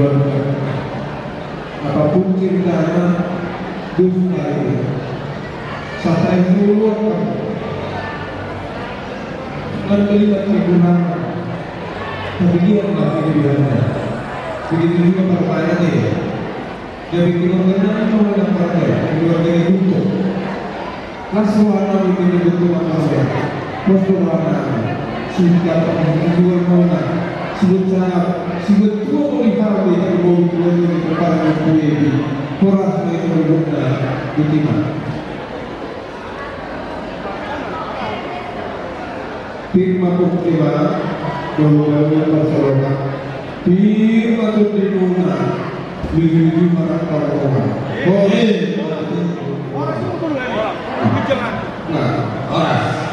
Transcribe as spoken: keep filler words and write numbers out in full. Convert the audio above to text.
keluarga. Apapun ceritana, dusta i. Sasa itu luar. Kan melihat kekurangan. Tapi dia nggak kelebihannya. Begitu juga pertanyaan ini. Jadi keluarganya kan cuma yang partai, keluarganya Guntur. Las rohana mungkin Guntur apa ya? Pos rohana. Singkat, jual mana? Sebut sangat, sebut tua boleh harus di rumah tua di tempat yang tua di. Poras na itu berguna di timah. Pir ma pongki ma, dolo-dolo parsolongan. Pir ma tondimuna, luju-luju ma rangkau roha. Oke. Nah, horas.